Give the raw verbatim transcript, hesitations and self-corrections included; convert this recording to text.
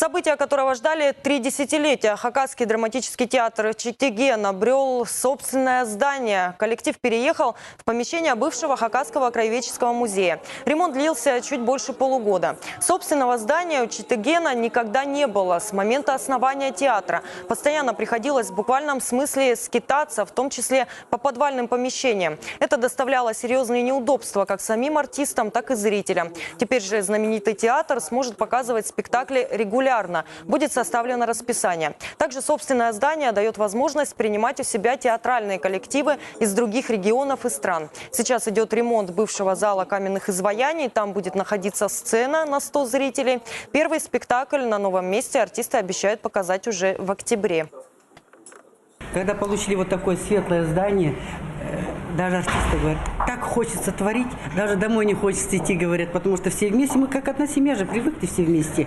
События, которого ждали три десятилетия. Хакасский драматический театр Читиген обрёл собственное здание. Коллектив переехал в помещение бывшего Хакасского краеведческого музея. Ремонт длился чуть больше полугода. Собственного здания у Читигена никогда не было с момента основания театра. Постоянно приходилось в буквальном смысле скитаться, в том числе по подвальным помещениям. Это доставляло серьёзные неудобства как самим артистам, так и зрителям. Теперь же знаменитый театр сможет показывать спектакли регулярно. Будет составлено расписание. Также собственное здание даёт возможность принимать у себя театральные коллективы из других регионов и стран. Сейчас идёт ремонт бывшего зала каменных изваяний. Там будет находиться сцена на сто зрителей. Первый спектакль на новом месте артисты обещают показать уже в октябре. Когда получили вот такое светлое здание, э, даже артисты говорят: «Так хочется творить, даже домой не хочется идти», говорят, потому что все вместе, мы как одна семья же, привыкли все вместе.